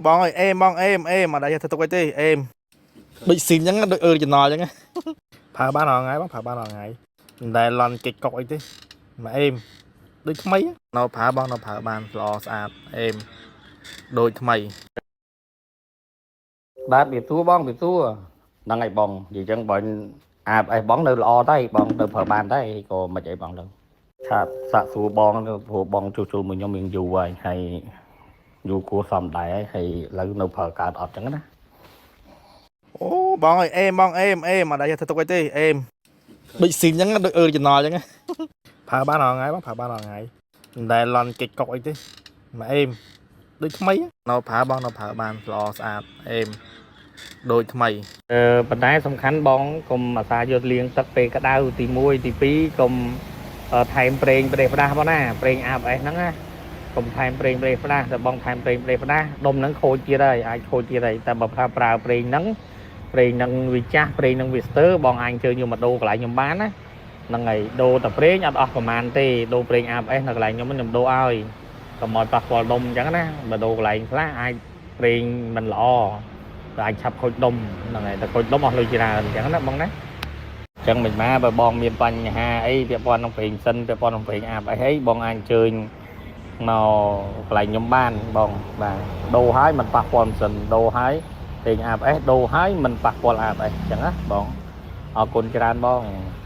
បងអើយអេមបងអេមអេមអត់ដែរធ្វើទុកអីទេអេមដូចស៊ីនអញ្ចឹងដូច original អញ្ចឹងប្រើបានរាល់ថ្ងៃបងប្រើបានរាល់ថ្ងៃមិនដែលលន់កិច្ចកុកអីទេមកអេមដូចថ្មីនៅប្រើបងនៅប្រើបានល្អស្អាតអេមដូចថ្មី បាទវាសួរបងវាសួរហ្នឹងហើយបងនិយាយចឹងបើអាបអេសបងនៅល្អដែរបងទៅប្រើបានដែរក៏មិនអីបងទៅឆាតសាក់សួរបងទៅព្រោះបងជួសជុលមួយខ្ញុំមានយូរហើយហើយយូរគួរសមដែរហើយឥឡូវនៅប្រើកើតអត់ចឹងណា អូបងអើយអេមបងអេមអេមអត់ដែរធ្វើទុកអីទេអេមដូចស៊ីនអញ្ចឹងដូច original អញ្ចឹងប្រើបានរាល់ថ្ងៃបងប្រើបានរាល់ថ្ងៃមិនដែលលន់កិច្ចកុកអីទេមកអេមដូចថ្មីនៅប្រើបងនៅប្រើបានល្អស្អាតអេមដូចថ្មី អឺប៉ុន្តែសំខាន់បងកុំអាសាយកលាងទឹកពេលក្តៅទី1ទី2កុំថែមប្រេងប្រេះផ្ដាស់បងណាប្រេង ABS ហ្នឹងណាកុំថែមប្រេងប្រេះផ្ដាស់តែបងថែមប្រេងប្រេះផ្ដាស់ដុំហ្នឹងខូចទៀតហើយអាចខូចទៀតហើយតែបើថាប្រើប្រេងហ្នឹងប្រេងហ្នឹងវាចាស់ប្រេងហ្នឹងវាស្ទើបងអាចអញ្ជើញខ្ញុំមកដូរកន្លែងខ្ញុំបានណាហ្នឹងហើយដូរតែប្រេងអត់អស់ប្រហែលទេដូរប្រេង ABS នៅកន្លែងខ្ញុំខ្ញុំដូរឲ្យកុំឲ្យប៉ះពាល់ដុំអញ្ចឹងណាបើដូរកន្លែងខ្លះអាចប្រេងមិនល្អ តែអាចឆាប់ខូចដុំហ្នឹងហើយតែខូចដុំអស់លុយច្រើនអញ្ចឹងណាបងណាអញ្ចឹងមិនមកបើបងមានបញ្ហាអីពាក់ព័ន្ធនឹងប្រេងសិនពាក់ព័ន្ធនឹងប្រេងអាបអីអីបងអាចអញ្ជើញមកកន្លែងខ្ញុំបានបងបាទដូរហើយមិនប៉ះពាល់ម៉ាស៊ីនដូរហើយប្រេង ABS ដូរហើយមិនប៉ះពាល់ ABS អញ្ចឹងណាបងអរគុណច្រើនបង។